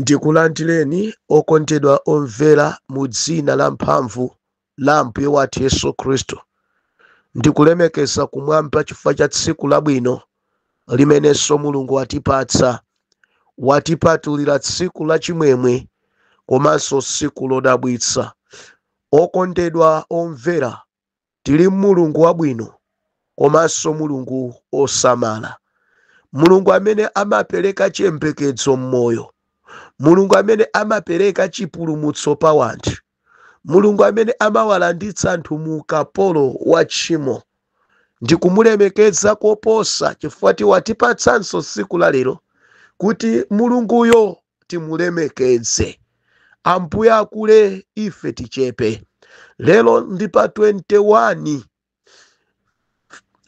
Ndikulandireni okondedwa omvera mu dzina la mphamvu la Ambuye wathu Yesu Khristu. Ndikulemekeza kumwamba chifukwa cha tsiku labwino limenenso Mulungu watipatsa. Watipatulira tsiku la chimwemwe komanso tsiku lodabwitsa. Okondedwa omvera, tili Mulungu wabwino komanso Mulungu osamala. Mulungu amene amapereka chiyembekezo m'moyo. Mulungu amene amapereka chipulumutso pa wanthu. Mulungu amene amawalanditsa anthu mu ukapolo wa tchimo. Ndikumulemekeza koposa chifukwa watipatsanso tsiku la lero kuti Mulunguyo timulemekeze. Ambuye akule, ife tichepe. Lero ndi pa 21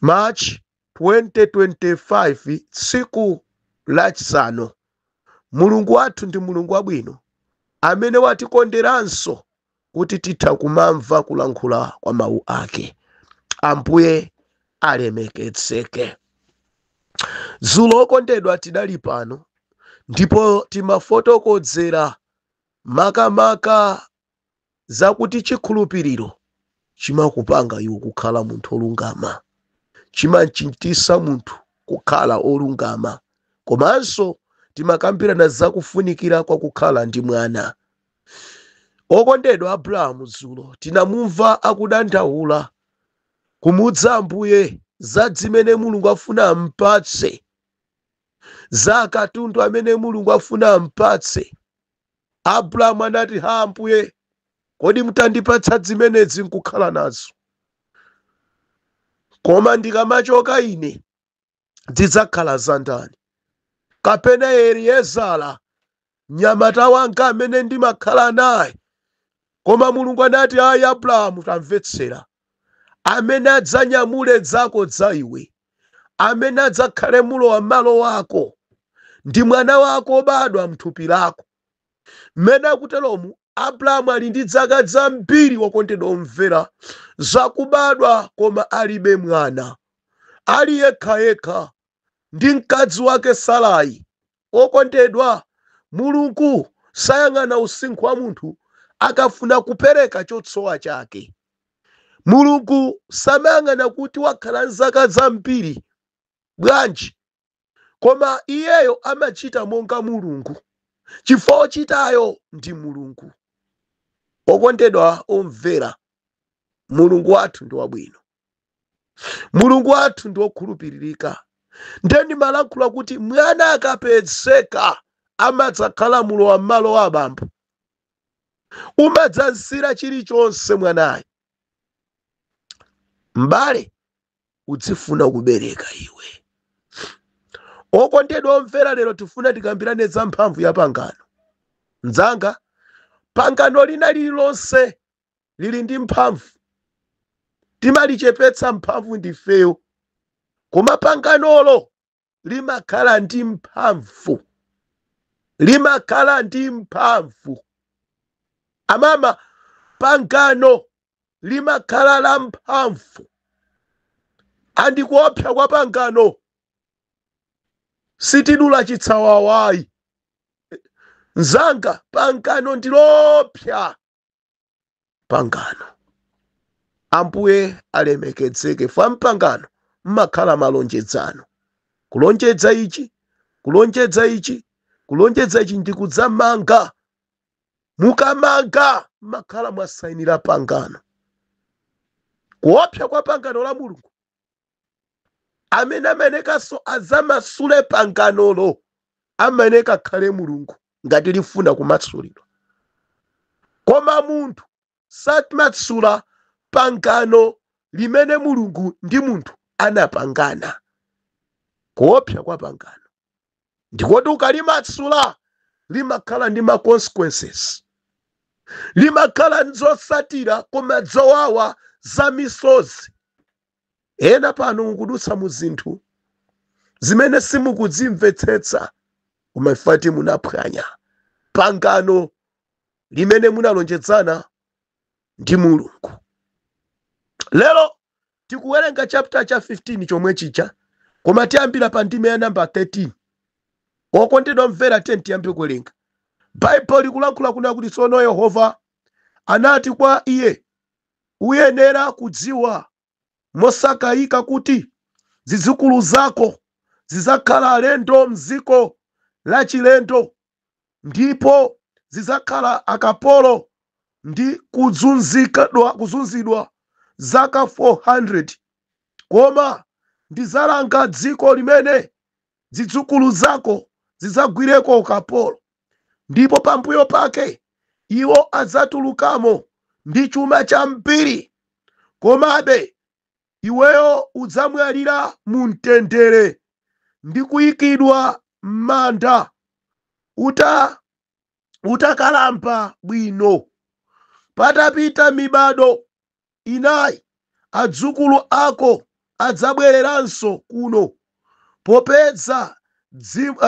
March 2025, tsiku lachisanu. Mulungu wathu ndi Mulungu wabwino amene watikonderanso kuti titha kumamva kulankhula kwa mawu ake. Ambuye alemekezeke. Dzulo, okondedwa, tidali pano ndipo timafotokozera makamaka zakuti chikhulupiriro chimakupanga iwe kukhala munthu olungama, chimachitisa munthu kukhala olungama. Komanso timakambirana zakufunikira kwa kukhala ndi mwana. Okondedwa, Abrahamu dzulo tinamumva akudandaula kumudza Ambuye za zimene Mulungu afuna ampatse, za katundu amene Mulungu afuna ampatse. Abrahamu anati, "Ha, Ambuye, kodi mutandipatsa zimenezi nkukhala nazo, koma ndikamachoka ine zidzakhala za ndani? Kapena Eliezara mnyamata wanga amene ndimakhala naye?" Koma Mulungu anati, "Ayi, Abrahamu, tamvetsera. Amene adzanyamule zako za iwe, amene adzakhale mulowa malo wako, ndi mwana wako obadwa mthupi lako." Mmene akuteromu, Abrahamu ali ndi zaka zambiri, wokondedwa omvera, zakubadwa, koma alibe mwana, ali yekhayekha ndi mkazi wake Sarai. Okondedwa, Mulungu sayang'ana usinkhu wa munthu akafuna kupereka chotsowa chake. Mulungu samayang'ana kuti wakhala nzaka zambiri bwanji, koma iyeyo amachita monga Mulungu, chifukwa ochitayo ndi Mulungu. Okondedwa omvera, Mulungu wathu ndi wabwino, Mulungu wathu ndi wokhulupiririka. Ndiye ndimalankhula kuti mwana akapezeka amadzakhala mulowa m'malo wa abambo, umadzansira chilichonse mwanayo. M'bale, udzifuna kubereka iwe. Okondedwa omvera, lero tifuna tikambirane za mphamvu ya pangano. Mdzanga, pangano lina lililonse lili ndi mphamvu. Timalichepetsa mphamvu ndifeyo, koma panganolo limakhala ndi mphamvu, limakhala ndi mphamvu. Amama, pangano limakhala la mphamvu. Andikuopsa kwa pangano sitidula chitsawawayi. Mzanga, pangano ndilopsa pangano. Ambuye alemekezeke. Fa mpangano mmakhala malonjezano, kulonjeza ichi, kulonjeza ichi, kulonjeza ichi, ndikudzamanga. Mukamanga mmakhala mwasayinira pangano. Kuopsa kwa pangano la Mulungu, amene amenekanso adzamasule panganolo amene kakhale Mulungu ngati lifuna kumasulidwa. Koma munthu samatsula pangano limene Mulungu ndi munthu anapangana. Kuopsa kwa pangano ndikoti ukalimatsula limakhala ndi ma consequences, limakhala nzosatira koma zowawa za misozi. Ena pano mukudutsa mu zinthu zimene simukudzimvetsetsa, koma ifati munaphwanya pangano limene munalonjezana ndi Mulungu. Lero tikuwerenga chapter cha 15 chomwe chija, koma tiyambira pa ndime ya namba 13. Okondedwa mvera, 10 tiyambe kuwerenga. Baibulo likulankhula kuna kuti tsono Yehova anati kwa iye, uyenera kudziwa mosakayika kuti zidzukulu zako zidzakhala alendo mdziko lachilendo, ndipo zidzakhala akapolo ndi kuzunzidwa zaka 400. Koma ndidzalanga dziko limene zidzukulu zako zidzagwireko ukapolo, ndipo pambuyo pake iwo adzatulukamo ndi chuma chambiri. Komabe iweyo udzamwalira mu mtendere ndi kuyikidwa m'manda utakalamba bwino. Patapita mibado inayi adzukulu ako adzabwereranso kuno, popeza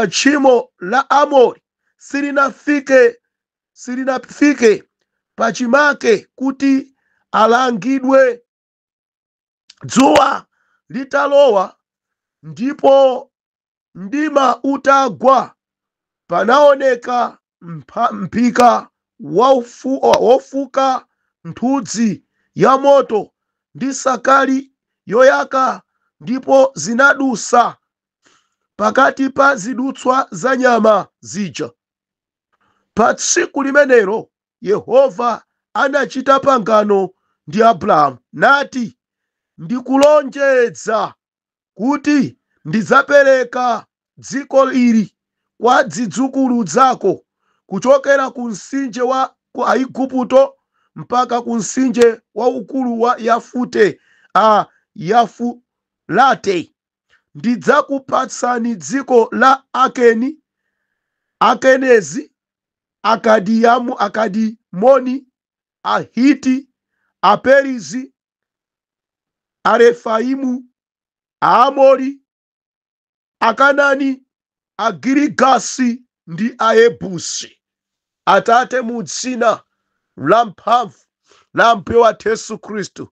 tchimo la Amori silinafike pachimake kuti alangidwe. Dzuwa litalowa ndipo mdima utagwa, panaoneka mphika wofuka nthunzi ya moto ndi sakali yoyaka, ndipo zinadusa pakati pa zidutswa za nyama zija. Pa tsiku limenelo Yehova anachita pangano ndi Abrahamu nati, ndikulonjeza kuti ndidzapereka dziko ili kwa zidzukulu zako, kuchokera ku mtsinje wa ku Aigupto mpaka ku mtsinje waukulu wa Yafute a Yafulate. Ndidzakupatsani dziko la Akeni, Akenezi, Akadiyamu, Akadimoni, Ahiti, Aperizi, Arefaimu, Aamori, Akanani, Agirigasi ndi Ayebusi. Atate, mu dzina la mphamvu la Mbuye wathu Yesu Khristu,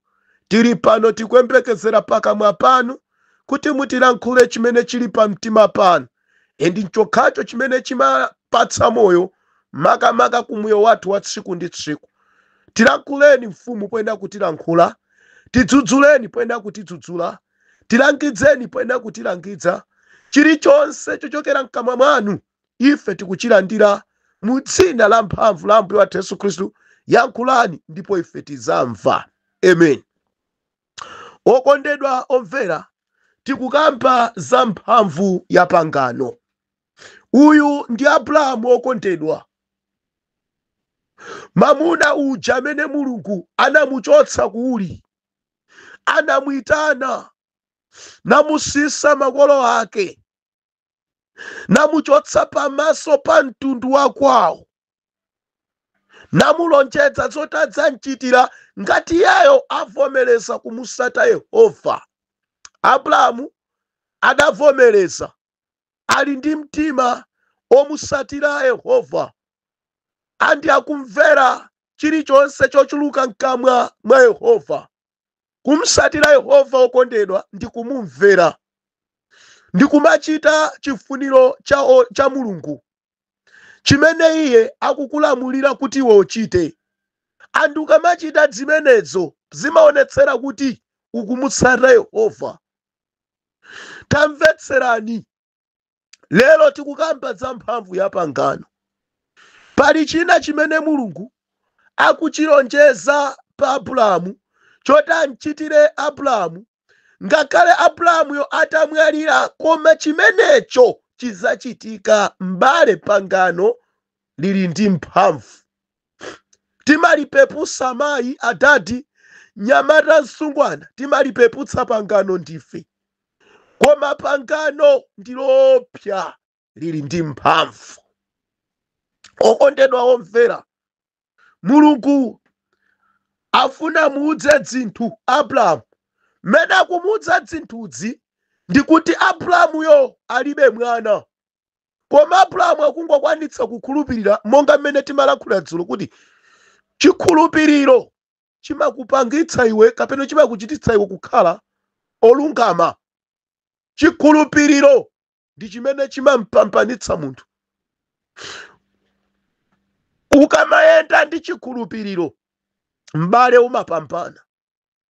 tili pano tikuyembekezera pakamwa panu kuti mutilankhule chimene chili pa mtima panu, and nchokhacho chimene chimapatsa moyo, makamaka ku moyo wathu wa tsiku ndi tsiku. Tilankhuleni mfumu poyenda kutilankhula, tidzudzuleni poyenda kutidzudzula, tilangidzeni poyenda kutilangidza. Chilichonse chochokera mkamwa mwanu ife tikuchilandira mu dzina la mphamvu la Ambuye wathu Yesu Khristu. Yankhulani ndipo ife tidzamva. Amen. Okondedwa omvera, tikukamba za mphamvu ya pangano. Uyu ndi Abrahamu okondedwa, mamuna uja amene Mulungu anamuchotsa ku Uri, anamuyitana, namusisa makolo ake, namuchotsa pamaso pa mtundu wa kwawo, namulonjeza zoti adzamchitira ngati iyeyo avomereza kumusata Yehova. Abrahamu adavomereza, ali ndi mtima omusatira Yehova, andi akumvera chilichonse chochuluka mkamwa mwa Yehova. Kumsatira Yehova okondedwa ndi kumumvera, ndi kumachita chifuniro cha Mulungu chimene iye akukulamulira kuti iwe uchite. Anthu ukamachita zimenezo zimaonetsera kuti ukumutsata Yehova. Tamvetserani, lero tikukamba za mphamvu ya pangano. Pali china chimene Mulungu akuchilonjeza pa Abrahamu choti amchitire Abrahamu ngakhale Abrahamuyo atamwalira, koma chimenecho chizachitika. M'bale, pangano lili ndi mphamvu. Timalipeputsa mayi, adadi, nyamata, msungwana, timalipeputsa pangano ndife, koma pangano ndilopsa, lili ndi mphamvu. Okondedwa omvera, Mulungu afuna muudze zinthu Abrahamu. Mmene akumuudza zinthuzi ndikuti Abrahamuyo alibe mwana, koma Abrahamu akungokwanitsa kukhulupirira, monga mmene timalankhula dzulo kuti chikhulupiriro chimakupangitsa iwe kapena chimakuchititsa iwe kukhala olungama. Chikhulupiriro ndi chimene chimampambanitsa munthu. Ukamayenda ndi chikhulupiriro, m'bale, umapambana,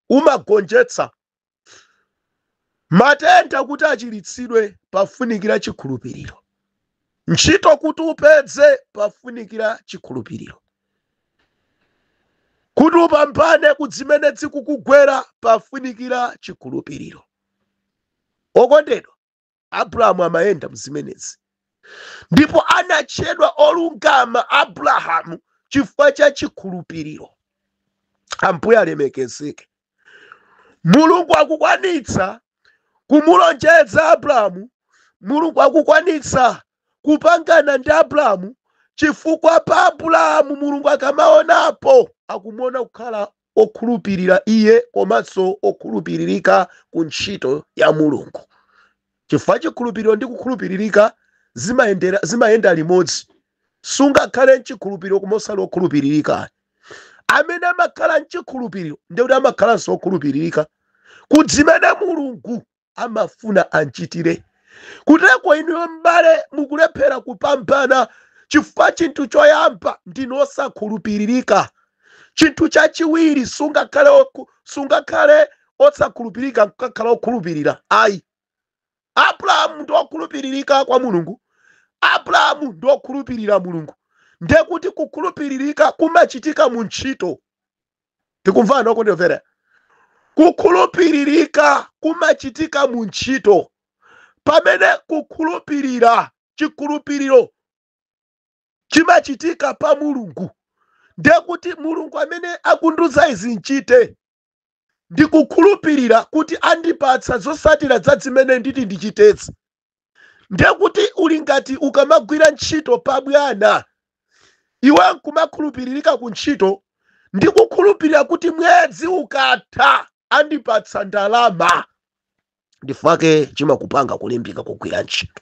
umagonjetsa. Matenda kuti achiritsidwe pafunikira chikhulupiriro. Ntchito kuti upeze pafunikira chikhulupiriro. Kuti upambane ku zimene zikukugwera pafunikira chikhulupiriro. Okondedwa, Abrahamu amayenda mzimenezi ndipo anatchedwa olungama Abrahamu chifukwa cha chikhulupiriro. Ambuye alemekezeke. Mulungu akukwanitsa kumulonjeza Abrahamu, Mulungu akukwanitsa kupangana ndi Abrahamu, chifukwa pa Abrahamu Mulungu akamaonapo akumuona kukhala okhulupirira iye komanso okhulupiririka ku ntchito ya Mulungu, chifukwa chikhulupiriro ndi kukhulupiririka zimayenda limodzi. Sungakhale mchikhulupiriro koma osali okhulupiririka. Amene amakhala mchikhulupiriro ndikuti amakhalanso okhulupiririka ku zimene Mulungu amafuna anchitire. Kuteko inuyo m'bale mukulephera kupambana chifukwa chinthu choyamba ndinu osakhulupiririka. Chinthu chachiwiri, sungakhale osakhulupirika nkukakhala okhulupirira, ayi. Abrahamu ndi okhulupiririka kwa Mulungu, Abrahamu ndi okhulupirira Mulungu. Ndiye kuti kukhulupiririka kumachitika mu ntchito. Tikumvana, okondedwa? Kukhulupiririka kumachitika mu ntchito, pamene kukhulupirira, chikhulupiriro chimachitika pa Mulungu. Ndiye kuti Mulungu amene akundiuza izi nchite, ndikukhulupirira kuti andipatsa zotsatira za zimene nditi ndichitezi. Ndiye kuti uli ngati ukamagwira ntchito pa bwana, iwe nkumakhulupiririka ku ntchito, ndikukhulupirira kuti mwezi ukatha andipatsa ndalama, ndifake chimakupanga kulimbika kugwira ntchito.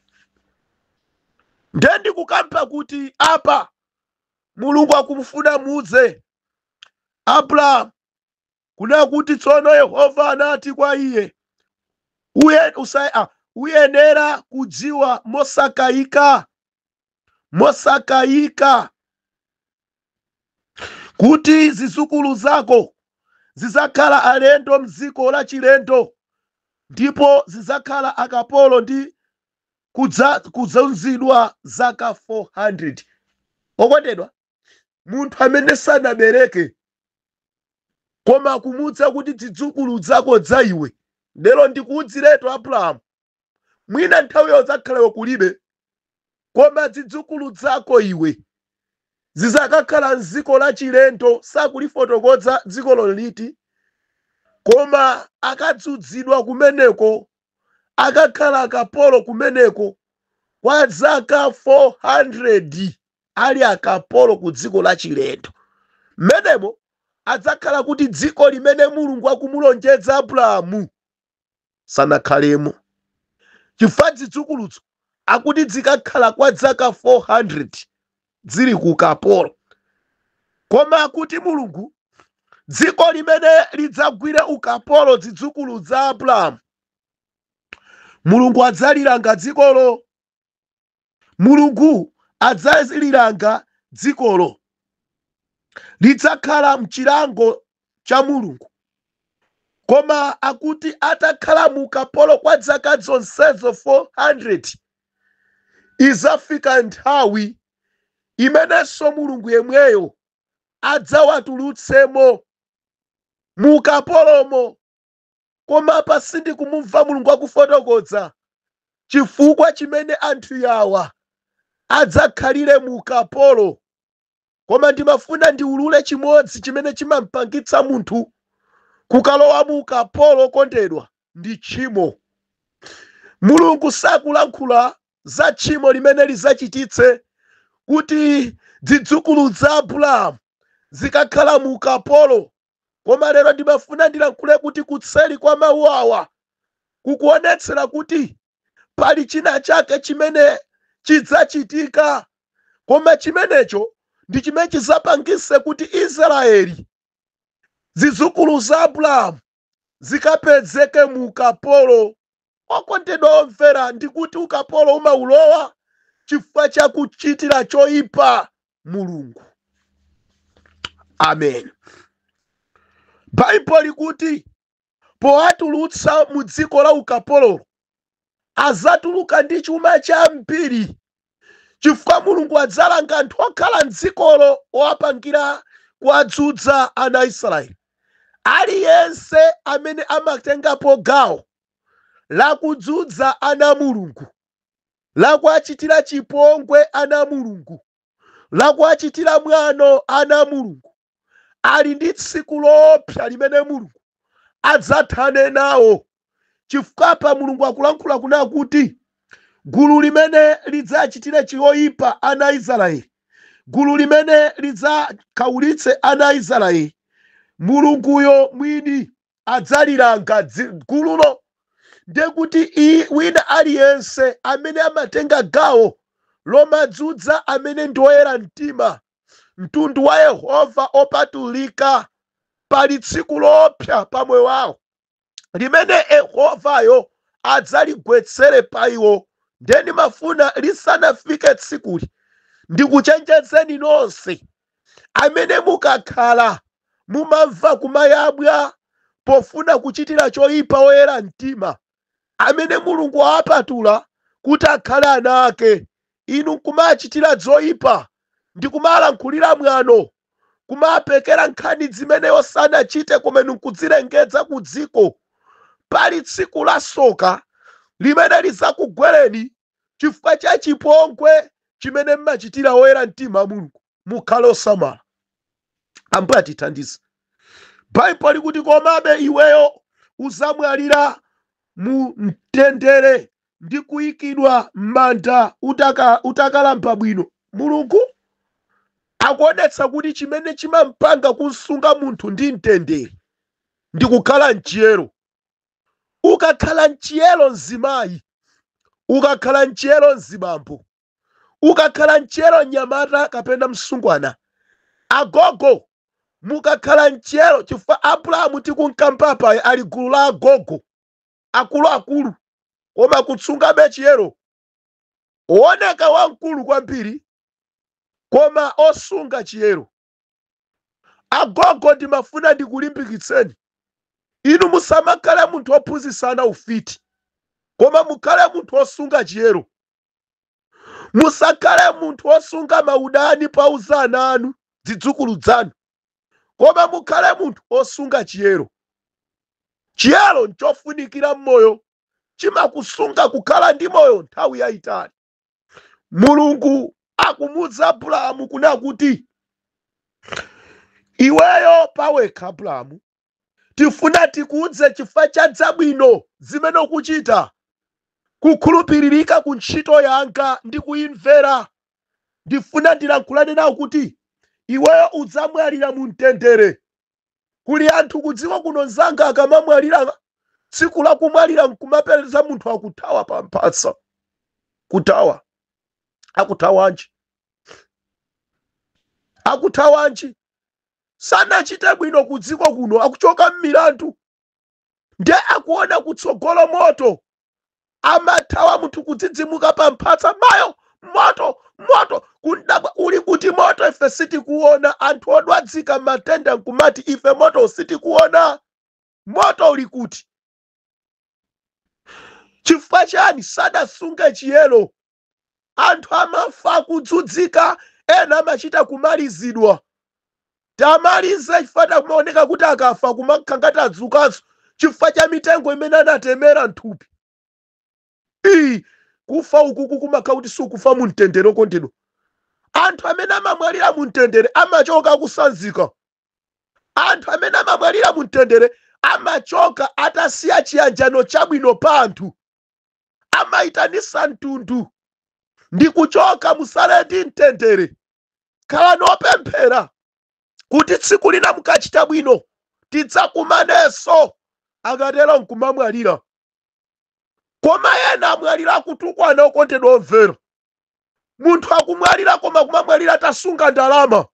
Ndiye ndikukamba kuti apa Mulungu akumufuna muze Abrahamu kuna kuti tsono Yehova anati kwa iye, uyenera kudziwa mosakayika kuti zidzukulu zako zidzakhala alendo mdziko la chilendo, ndipo zidzakhala akapolo ndi kudzunzidwa zaka 400. Okondedwa, munthu amene sanabereke koma kumudza kuti zidzukulu zako za iwe, lero ndikuudziretu Abrahamu, mwina nthawiyo udzakhalewo kulibe, koma zidzukulu zako iwe zizakakhala mdziko la chilendo. Sakulifotokoza dzikolo liti, koma akadzudzidwa kumeneko, akakhala akapolo kumeneko kwa zaka 400, ali akapolo ku dziko la chilendo. Mmenemo adzakhala kuti dziko limene Mulungu akumulonjeza Abrahamu sanakhalemo, chifukwa zidzukuluzo akuti zikakhala kwa zaka 400 zili ku ukapolo. Koma akuti Mulungu dziko limene lidzagwire ukapolo zidzukulu za Abrahamu, Mulungu adzalilanga dzikolo. Mulungu adzalilanga dzikolo, lidzakhala mchilango cha Mulungu. Koma akuti atakhala mu ukapolo kwa zaka zonsezo 400, izafika nthawi imenenso Mulungu yemweyo adzawatulutsemo mu ukapolomo. Koma apa sindikumumva Mulungu akufotokoza chifukwa chimene anthu yawa adzakhalire mu ukapolo, koma ndimafuna ndiulule chimodzi chimene chimampangitsa munthu kukalowa mu ukapolo, okondedwa, ndi tchimo. Mulungu sakulankhula za tchimo limene lidzachititse kuti zidzukulu za Abrahamu zikakhala mu ukapolo, koma lero ndimafuna ndilankhule kuti kutseri kwa mawu awa kukuonetsera kuti pali china chake chimene chidzachitika, koma chimenecho ndi chimene chidzapangitse kuti Israeli, zidzukulu za Abrahamu, zikapezeke mu ukapolo. Okondedwa omvera, ndikuti ukapolo umaulowa chifukwa chakuchitira choyipa Mulungu. Amen. Baibulo likuti powatulutsa mu dziko la ukapololo azatuluka ndi chuma chambiri, chifukwa Mulungu adzalanga anthu okhala mdzikolo owapangira kuwadzudza ana a Israeli. Aliyense amene amatengapo gawo lakudzudza ana a Mulungu, lakuachitira chipongwe ana a Mulungu, lakuachitira mwano ana a Mulungu, ali ndi tsiku loopsa limene Mulungu adzathane nawo. Chifukwa pa Mulungu akulankhula kunena kuti gulu limene lidzachitire choyipa ana a Israeli, gulu limene lidzakhaulitse ana a Israeli, Mulunguyo mwini adzalilanga gululo. Ndiye kuti wina aliyense amene amatenga gawo lomadzudza amene ndi oyera mtima, mtundu wa Yehova opatulika, pali tsiku loopsa pa moyo wawo limene Yehovayo adzaligwetsere pa iwo. Ndiye ndimafuna lisanafike tsikuli ndikuchenjezeni nonse amene mukakhala mumamva kumayabwa pofuna kuchitira choyipa oyera mtima amene Mulungu awapatula kuti akhale ana ake, inu nkumachitira zoyipa ndi kumalankhulira mwano, kumapekera nkhani zimene osanachite koma inu nkudzilengeza ku dziko. Pali tsiku la soka limene lizakugwereni chifukwa cha chipongwe chimene mmachitira oyera mtima a Mulungu. Mukhale osamala. Ambuye atithandize. Baibulo likuti komabe iweyo uzamwalira mu mtendere ndi kuyikidwa m'manda utakalamba bwino. Mulungu akuonetsa kuti chimene chimampanga kusunga munthu ndi mtendere ndi kukhala mchiyero. Ukakhala mchiyero mzimayi, ukakhala mchiyero mzibambo, ukakhala mchiyero mnyamata kapena msungwana, agogo mukakhala mchiyero, chifukwa Abrahamu tikunkampapa ali gulu la agogo akuluakulu, koma kutsungabe chiyero, wooneka wamkulu kwambiri koma osunga chiyero. Agogo ndimafuna ndikulimbikitseni inu, musamakhale munthu ophunzitsana ufiti, koma mukhale munthu osunga chiyero. Musakhale munthu osunga maudani pauza ana anu, zidzukulu zanu, koma mukhale munthu osunga chiyero. Chiyero nchofunikira m'moyo, chimakusunga kukhala ndi moyo nthawi yayitali. Mulungu akumudza Abrahamu kunena kuti iweyo pawekha Abrahamu tifuna tikuudze chifukwa cha zabwino zimene ukuchita, kukhulupiririka ku ntchito yanga ndi kuyimvera. Ndifuna ndilankhulane nawo kuti iweyo udzamwalira mu mtendere. Kuli anthu kudziko kuno mzanga akamamwalira, tsiku lakumwalira nkumapeza munthu akuthawa pa mphatsa. Kuthawa. Akuthawanji? Akuthawanji? Sanachite bwino kudziko kuno, akuchoka m'milandu ndiye akuona kutsogolo moto, amathawa munthu kudzidzimuka pa mphatsa, mayo moto moto, kundabwa uli kuti moto ife sitikuona. Anthu odwadzika matenda nkumati ife moto sitikuona, moto uli kuti? Chifukwa chani sadasunge chiyero? Anthu amafa kudzudzika, ena amachita kumalizidwa. Tamalize chifukwa takumaoneka kuti akafa kumakhala ngati adzukanso chifukwa cha mitengo imene anatemera mthupi. Iyi kufa ukuku kumakhala kuti sikufa mu mtendere. Okondedwa, anthu amene amamwalira mu mtendere amachoka kusanzika. Anthu amene amamwalira mu mtendere amachoka atasiya chiyanjano chabwino pa anthu, amayitanisa mtundu ndi kuchoka. Musale ndi mtendere, khalani opemphera kuti tsiku lina mukachita bwino tidzakumanenso. Akatero nkumamwalira. Koma ena amwalira akutukwana. Okondedwa omvera, munthu akumwalira koma kumamwalira atasunga ndalama,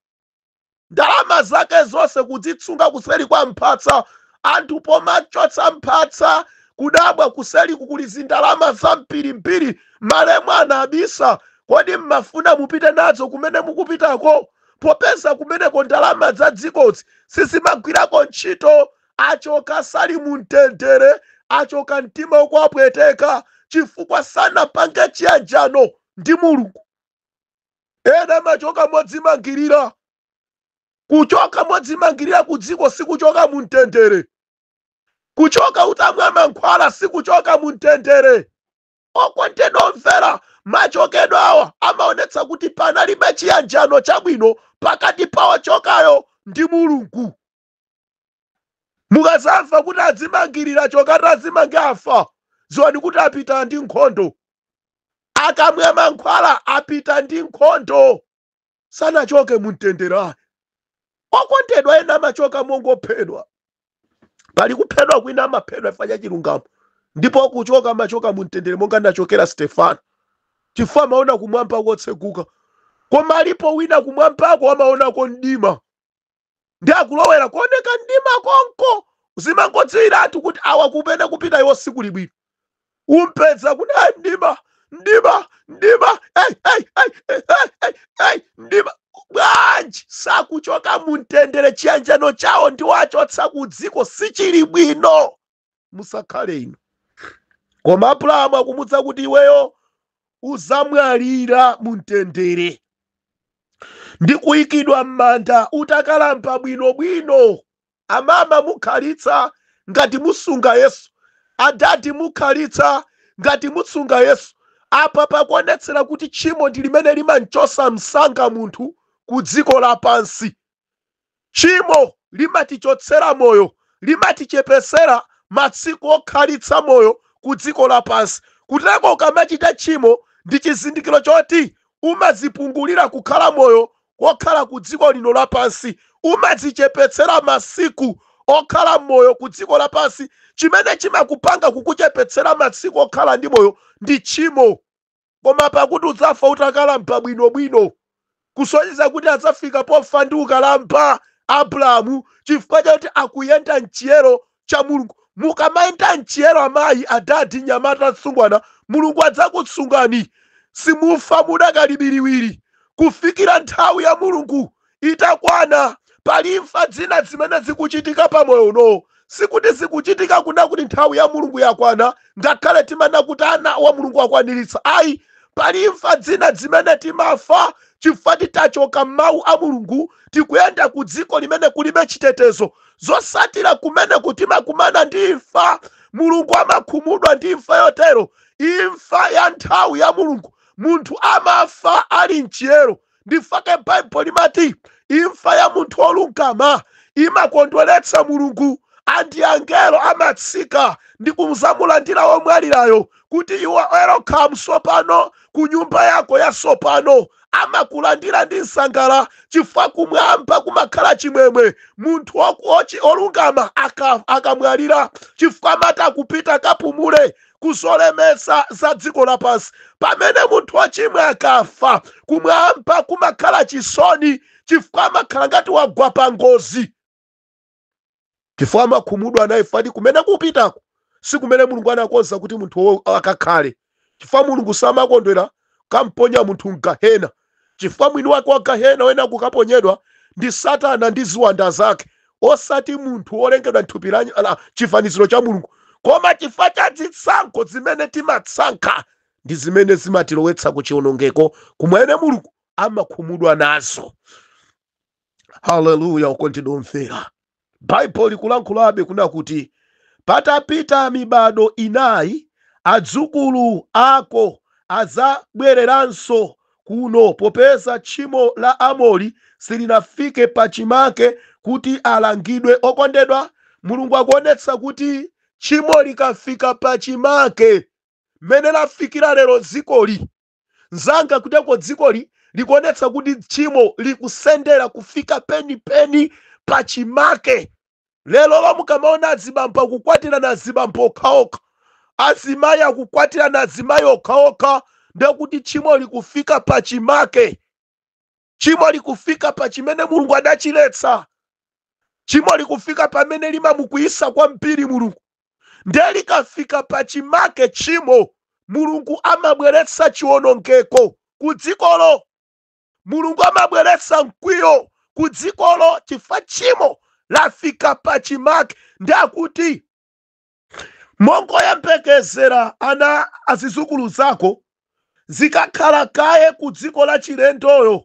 ndalama zake zonse kudzitsunga kuseri kwa mphatsa. Anthu pomachotsa mphatsa kudabwa kuseri kuli zindalama zamphirimpiri, malemu anabisa. Kodi mmafuna mupite nazo kumene mukupitako? Popeza kumeneko ndalama za dzikozi sizimagwirako ntchito. Achoka sali mumtendere, achoka mtima ukuwapweteka chifukwa sanapange chiyanjano ndi Mulungu. Ena amachoka modzimangirira. Kuchoka modzimangirira ku dziko sikuchoka mumtendere. Kuchoka utamwa mankhwala sikuchoka mumtendere. Okondedwa omvera, machokedwe awa amaonetsa kuti panalibe chiyanjano chabwino pakati pa ochokayo ndi Mulungu. Mukazamva kuti adzimangirira choka tazimange afa, ziwani kuti apita ndi nkhondo. Akamwa mankhwala apita ndi nkhondo, sanachoke mumtendere. Okondedwa, ena amachoka mongophedwa. Pali kuphedwa kwina amaphedwa chifukwa cha chilungamo, ndipo kuchoka amachoka mumtendere monga anachokera Stefano, chifukwa amaona kumwamba kotseguka. Koma alipo wina kumwambako amaonako mdima, ndi akulowera kuoneka mdima konko. Zimangodziwiratu kuti awa kumene kupita iwo sikuli bwino. Umpeza kuti ayi, mdima, mdima, mdima, ei, ei, ei, ei, ei, ei, mdima bwanji? Sakuchoka mumtendere. Chiyanjano chawo ndi wachotsa ku dziko sichili bwino. Musakhale inu. Koma Abrahamu akumutsa kuti iweyo uzamwalira mumtendere ndi kuyikidwa m'manda utakalamba bwinobwino. Amama mukhalitsa ngati musunga Yesu, adadi mukhalitsa ngati musunga Yesu. Apa pakuonetsera kuti tchimo ndi limene limanchosa msanga munthu ku dziko lapansi. Tchimo limatichotsera moyo, limatichepesera masiku okhalitsa moyo ku dziko lapansi. Kuteko ukamachita tchimo ndi chizindikiro choti umadzipungulira kukhala moyo wokhala ku dziko lino lapansi, umadzichepetsera masiku okhala moyo ku dziko lapansi. Chimene chimakupanga kukuchepetsera masiku okhala ndi moyo ndi tchimo. Koma pakuti udzafa utakalamba bwinobwino, kusonyeza kuti adzafika pofa ndi ukalamba Abrahamu, chifukwa chakuti akuyenda mchiyero cha Mulungu. Mukamayenda mchiyero, amayi, adadi, nyamata, msungwana, Mulungu adzakutsungani. Simufa mudakali biriwiri kufikira nthawi ya Mulungu itakwana. Pali imfa zina zimene zikuchitika pamoyo uno, sikuti zikuchitika kuna kuti nthawi ya Mulungu yakwana, ngakhale timana kuti ana wa Mulungu akwaniritsa, ayi. Pali imfa zina zimene timafa chifukwa titachoka mawu a Mulungu, tikuyenda ku dziko limene kulibe chitetezo. Zosatira kumene timakumana ndi imfa. Mulungu amakhumudwa ndi imfa yotero, imfa ya nthawi ya Mulungu. Munthu amafa ali mchiyero. Ndifake Baibulo limati imfa ya munthu wolungama imakondweretsa Mulungu, andi angelo amatsika ndi kumzamulandira womwalirayo kuti iwe welcome sopano ku nyumba yako yasopano. Amakulandira ndi msangala chifukwa kumwamba kumakhala chimwemwe munthu olungama akamwalira, chifukwa amati akupita kapumule kuzolemesa za dziko lapansi. Pamene munthu wochimwa akafa, kumwamba kumakhala chisoni chifukwa amakhala ngati wagwa pa ngozi, chifukwa amakhumudwa naye fadi kumene kupitako si kumene Mulungu anakonza kuti munthu akakhale, chifukwa Mulungu samakondwera kamponya munthu mgahena, chifukwa mwini wake wa gahena wena kukaponyedwa ndi Satana ndi ziwanda zake, osati munthu wolengedwa mthupi la chifaniziro cha Mulungu. Koma chifukwa cha zisankho zimene timatsankha ndi zimene zimatilowetsa ku chiwonongeko kumene Mulungu amakhumudwa nazo. Haleluya! Okondedwa omvera, Baibulo likulankhulabe kuna kuti patapita mibado inayi adzukulu ako adzabwereranso kuno, popeza tchimo la Amori silinafike pachimake kuti alangidwe. Okondedwa, Mulungu akuonetsa kuti tchimo likafika pachimake, mmene lafikira lero dzikoli, nzanga, kuteko dzikoli likuonetsa kuti tchimo likusendera kufika penipeni pachimake. Lero lomukamaona azibambo akukwatira na azibambo okhaokha, azimayi akukwatira na azimayi okhaokha, ndekuti tchimo likufika pachimake. Tchimo likufika pa chimene Mulungu adachiletsa. Tchimo likufika pamene limamukwiyisa kwambiri Mulungu. Ndiye likafika pachimake tchimo, Mulungu amabweretsa chiwonongeko ku dzikolo. Mulungu amabweretsa mkwiyo ku dzikolo chifukwa tchimo lafika pachimake. Ndi akuti mongoyembekezera ana azizukulu zako zikakhala kaye ku dziko la chilendoyo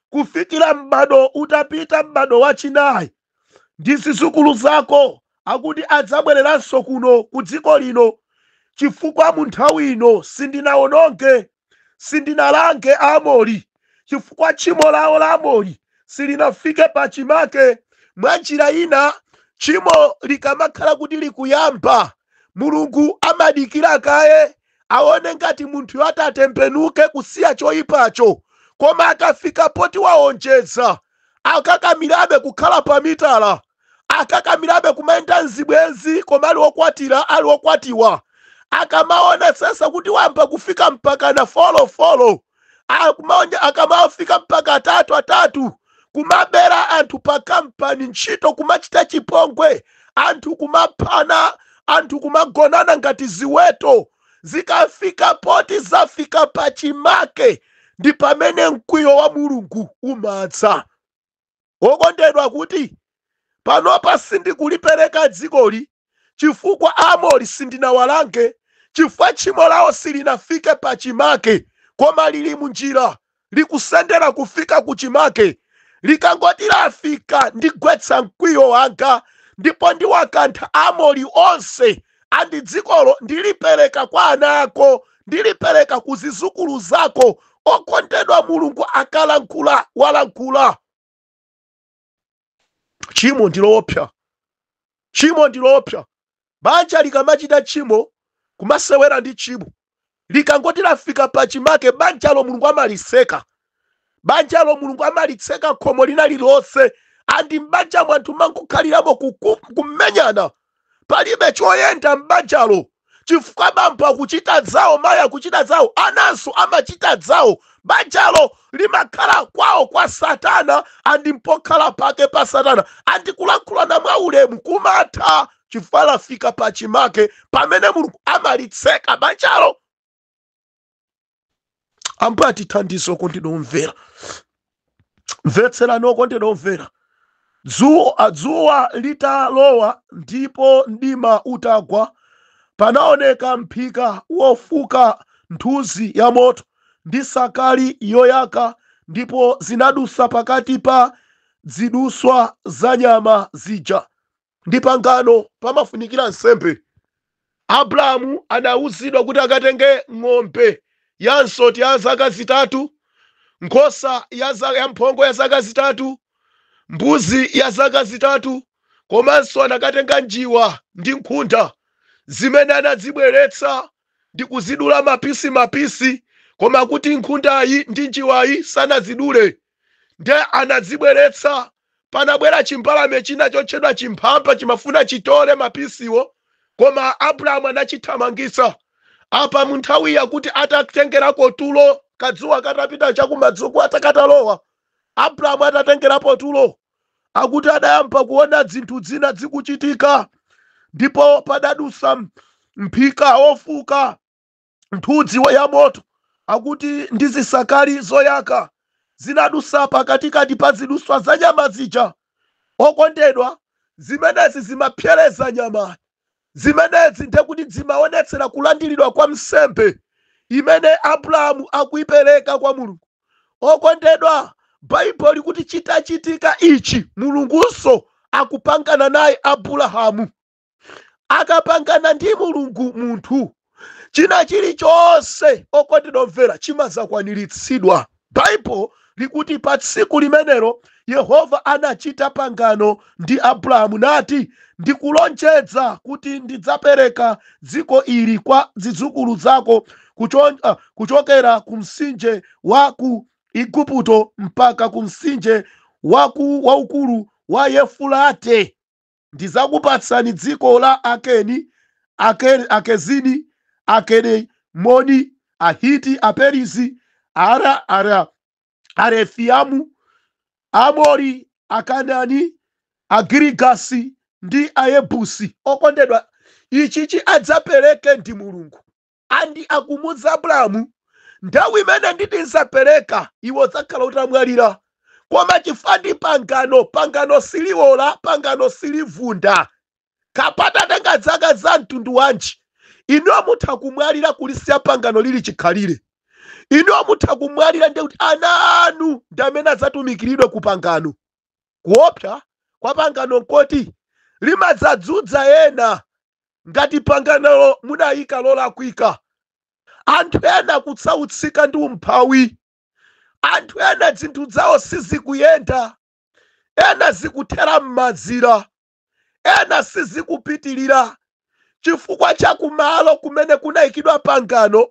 kufikira m'bado utapita, m'bado wachinayi, ndi zizukulu zako akuti adzabwereranso kuno ku dziko lino, chifukwa mu nthawi ino sindinawononge, sindinalange Aamori, chifukwa tchimo lawo la Amori silinafike pachimake. Mwa njira ina, tchimo likamakhala kuti likuyamba, Mulungu amadikira kaye aone ngati munthuyo atatembenuke kusiya choyipacho. Koma akafika poti waonjeza, akakamirabe kukhala pa mitala, akakamirabe kumayenda mzibwenzi koma ali wokwatira, ali wokwatiwa, akamaonetsetsa kuti wamba kufika mpaka na folofolo, akamafika mpaka atatu atatu, kumabera anthu pa kampani ntchito, kumachita chipongwe anthu, kumaphana anthu, kumagonana ngati ziweto, zikafika poti zafika pachimake, ndi pamene mkwiyo wa Mulungu umadza. Wokondedwa, kuti panopa sindikulipereka dzikoli chifukwa Aamori sindinawalange, chifukwa tchimo lawo silinafike pachimake, koma lili munjira likusendera kufika kuchimake. Likangoti lafika, ndigwetsa mkwiyo wanga ndipo ndiwakantha Aamori onse, andi dzikolo ndilipereka kwa ana ako, ndilipereka ku zizukulu zako. Okondedwa, Mulungu akalankhula, walankhula. Tchimo ndiloopsa, tchimo ndiloopsa. Banja likamachita tchimo, kumasewera ndi tchimo, likangoti lafika pachimake, banjalo Mulungu amalitseka. Banjalo Mulungu amalitseka khomo lina lililonse, andi m'banja mwanthu mangokhaliramo kumenyana, palibe choyenda m'banjalo, chifukwa bambo akuchita zawo, mayi akuchita zawo, ananso amachita zawo. Banjalo limakhala kwawo kwa Satana, andi mpokhala pake pa Satana, andi kulankhulana mwa ulemu kumatha, chifukwa lafika pachimake pamene Mulungu amalitseka banjalo. Ambuye atithandize. Okondedwa omvera, mvetserani. Okondedwa omvera, dzuwa litalowa ndipo mdima utagwa, panaoneka mphika wofuka nthunzi ya moto ndi sakali yoyaka, ndipo zinadusa pakati pa ziduswa za nyama zija. Ndi pangano pamafunikira nsembe. Abrahamu anawuzidwa kuti akatenge ng'ombe ya nsoti ya zaka 3, nkhosa ya mphongo ya zaka 3, mbuzi ya zaka 3, komanso anakatenga njiwa ndi nkhunda, zimene anadzibweretsa ndi kuzidula mapisi mapisi. Koma kuti nkhundayi ndi njiwayi sanazidule, nde anadzibweretsa. Panabwera chimbalame china chotchedwa chimphamba, chimafuna chitole mapisiwo, koma Abrahamu anachithamangitsa. Apa mu nthawi yakuti atatengerako tulo, kadzuwa katapita chakumadzulo, atakatalowa, Abrahamu atatengerapo tulo, akuti adayamba kuona zinthu zina zikuchitika, ndipo padadusa mphika wofuka nthunzi ya moto, akuti ndi zisakali zoyaka, zinadusa pakatikati pa ziduswa za nyama zija. Okondedwa, zimenezi zimapsereza nyama. Zimenezi ndekuti zimaonetsera kulandiridwa kwa msembe imene Abrahamu akuipereka kwa Mulungu. Okondedwa, Baibulo likuti chitachitika ichi, Mulungunso akupangana naye Abrahamu. Akapangana ndi Mulungu munthu, china chilichonse, okondedwa omvera, chimazakwaniritsidwa. Baibulo likuti pa tsiku limenelo Yehova anachita pangano ndi Abrahamu nati, "Ndikulonjeza kuti ndidzapereka dziko ili kwa zidzukulu zako kuchokera ku mtsinje wa ku Igupto mpaka ku mtsinje waukulu wa Yefurate. Ndidzakupatsani dziko la Akeni, Akezini, Akedemoni, Ahiti, Aperisi, Arefiamu, Amori, Akanani, Agirigasi ndi Ayebusi." Okondedwa, ichichi adzapereke ndi Mulungu, andi akumudza Abrahamu, Nthawi imene nditi nzapereka, iwe udzakhala utamwalira. Koma chifukwa ndi pangano, pangano siliwola, pangano silivunda. Kapatatenga zaka za mtundu wanji, inuyo mutha kumwalira kulisiya pangano lili chikhalire. Inuyo mutha kumwalira, ndiye kuti ana anu ndi amene adzatumikiridwe ku pangano. Kuopsa kwa pangano nkoti limadzadzudza ena ngati panganolo mudayika lolakwika. Anthu ena kutsautsika ndi umphawi, anthu ena zinthu zawo sizikuyenda, ena zikuthera m'mazira, ena sizikupitilira chifukwa cha kumalo kumene kunayikidwa pangano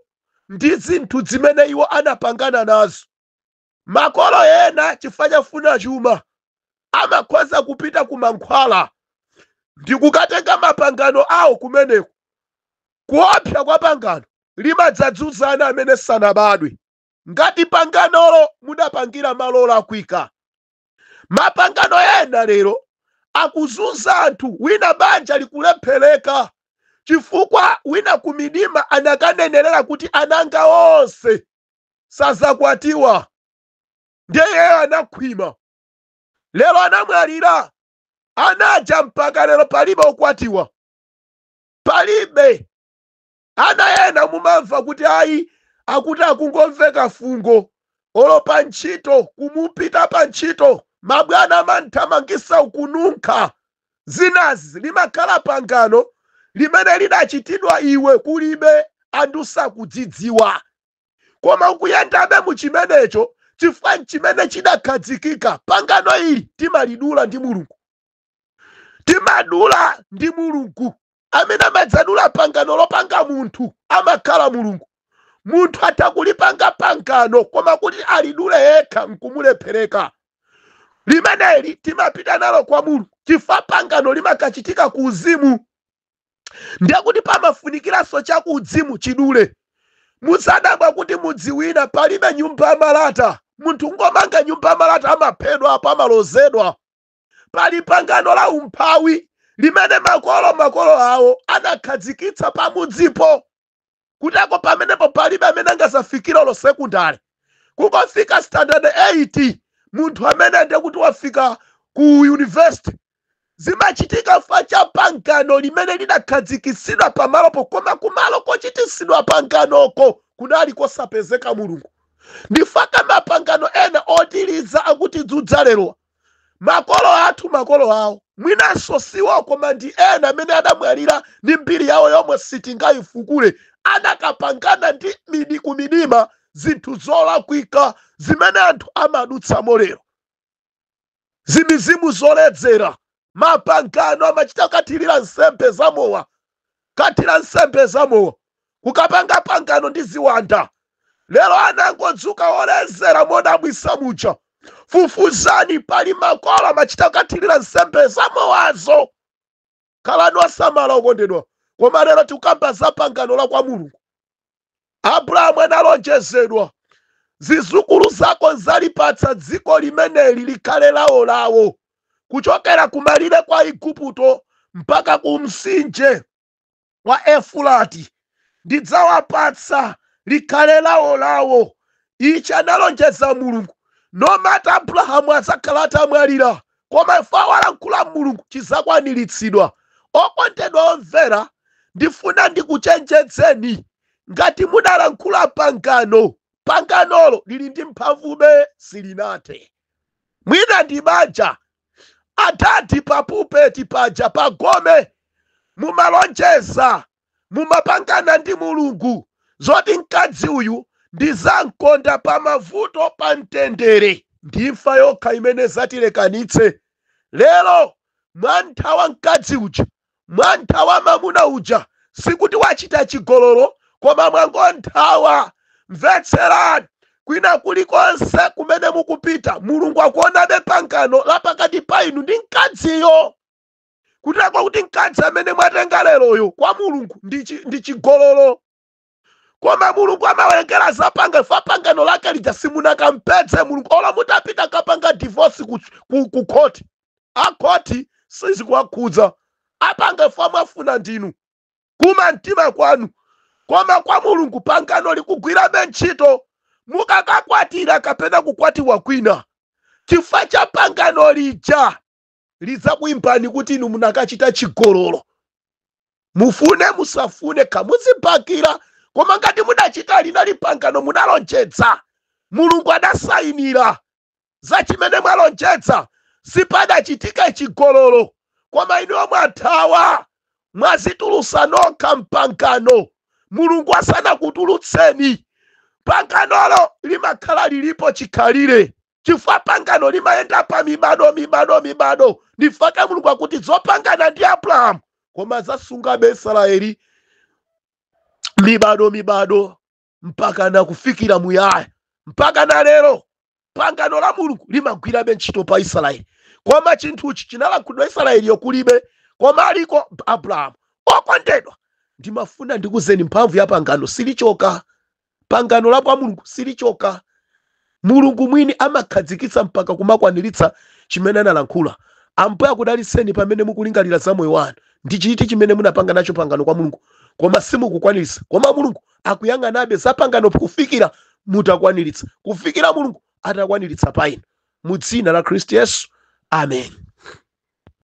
ndi zinthu zimene iwo anapangana nazo. Makolo ena chifukwa chafuna chuma amakhoza kupita ku mankhwala ndi kukatenga mapangano awo kumeneko. Kuopsa kwa pangano limadzadzudza ana amene sanabadwe ngati panganolo mudapangira malo olakwika. Mapangano ena lero akuzunza anthu. Wina banja likulephereka chifukwa wina kumidima anakanenerera kuti ananga onse sazakwatiwa, ndiye iyeyo anakhwima. Lero anamwalira, anaja mpaka lero palibe okwatiwa, palibe. Ana ena mumamva kuti ayi, akuti akungomveka fungo olo pa ntchito, kumupita pa ntchito mabwana amanthamangisa ukununkha. Zinazi limakhala pangano limene lidachitidwa iwe kulibe, anthu sakudzidziwa, koma ukuyendabe muchimenecho chifukwa chimene chidakhazikika. Pangano ili timalidula ndi Mulungu, timadula ndi Mulungu. Amene amadzadula pangano lopanga munthu amakhala Mulungu. Munthu atha kulipanga pangano, koma kuti alidule yekha nkumulephereka. Limeneli timapita nalo kwa Mulungu chifukwa pangano limakachitika ku uzimu, ndiye kuti pamafunikiranso cha ku uzimu chidule. Musadabwa kuti mudzi wina palibe nyumba yamalata. Munthu ngomanga nyumba yamalata amaphedwa apo, amalozedwa. Pali pangano la umphawi limene makolo awo anakhazikitsa pamudzipo, kutako pamenepo palibe amene angazafikire olo sekondari. Kungofika standard 8, munthu amene ndiye kuti wafika ku university. Zimachitika fa cha pangano limene lidakhazikitsidwa pamalopo, koma kumalo kochitisidwa panganoko kunali kosapezeka Mulungu. Ndifaka mapangano ena otiliza akutidzudza lero. Makolo athu, makolo awo mwinanso siwo, koma ndi ena amene adamwalira ndi mbiri yawo yomwe sitingayifukule, adakapangana ndi midi kumidima zinthu zolakwika zimene anthu amadutsamo lero. Zimizimu zoledzera, mapangano amachita kathirira nsembe zamowa, kathira nsembe zamowa, kukapanga pangano ndi ziwanda. Lero anangodzuka oledzera modabwisa muja. Fufuzani, pali makolo amachita kathirira nsembe zamowazo. Khalani osamala, okondedwa. Koma lero tikukamba za pangano la kwa Mulungu. Abrahamu analonjezedwa, zizukulu zako nzalipatsa dziko limeneli likhale lawo, kuchokera kumalire kwa Igupto mpaka ku mtsinje wa Efurati, ndidzawapatsa likhale lawo. Ichi analonjeza Mulungu. No matter Abrahamu adzakhala atamwalira, koma ife awalankhula Mulungu, chizakwaniritsidwa. Okondedwa omvera, ndifuna ndikuchenjedzeni, ngati mudalankhula pangano, panganolo lili ndi mphamvube, silinathe. Mwina ndi banja, adadi papupeti paja pagome mumalonjeza, mumapangana ndi Mulungu zoti mkazi uyu ndizamkonda pa mavuto, pa mtendere, ndi imfa yokha imene zatilekanitse. Lero mwanthawa mkazi uja, mwanthawa mamuna uja, sikuti wachita chigololo, koma mwangonthawa. Mvetserani, kwina kulikonse kumene mukupita, Mulungu akuonabe pangano la pakati pa inu ndi mkaziyo, kutako kuti mkazi amene mwatenga leroyo kwa Mulungu ndi chigololo, koma Mulungu amawerengera za pangano. Fa pangano lake lija simunakampedze Mulungu. Olo mutapita kapanga divorce ku khoti, akhoti sizikuwakhudza. Apanga fa mwafuna ndinu kuma mtima kwanu. Koma kwa Mulungu pangano likugwirabe ntchito. Mukakakwatira kapena kukwatiwa kwina, chifukwa cha pangano lija lidzakuimbani kuti inu munakachita chigololo. Mufune musafune, kamudzibakira, koma ngati mudachita linali pangano, munalonjeza, Mulungu adasayinira za chimene mwalonjeza. Sipadachitika chigololo, koma inuyo mwathawa, mwazitulusa nokha mpangano Mulungu asanakutulutseni. Panganolo limakhala lilipo chikhalire, chifukwa pangano limayenda pa mibado, mibado, mibado. Ndifaka Mulungu akuti zopangana ndi Abrahamu, koma zasungabe Israeli mibado, mibado, mpaka na kufikira muyaya. Mpaka na lero pangano la Mulungu limagwirabe ntchito pa Israeli. Koma chinthuchi chinalankhulidwa Israeliyo kulibe, koma aliko Abrahamu. Okondedwa, ndimafuna ndikuzeni mphamvu ya pangano silichoka. Pangano la kwa Mulungu silichoka. Mulungu mwini amakhazikitsa mpaka kumakwaniritsa chimene analankhula. Ambuye akudalitseni pamene mukulingalira za moyo wanu. Ndi chiti chimene munapanga nacho pangano kwa Mulungu koma simukukwaniritsa? Koma Mulungu akuyang'anabe za pangano kufikira mutakwaniritsa, kufikira Mulungu atakwaniritsa pa inu. Mu dzina la Khristu Yesu, amen.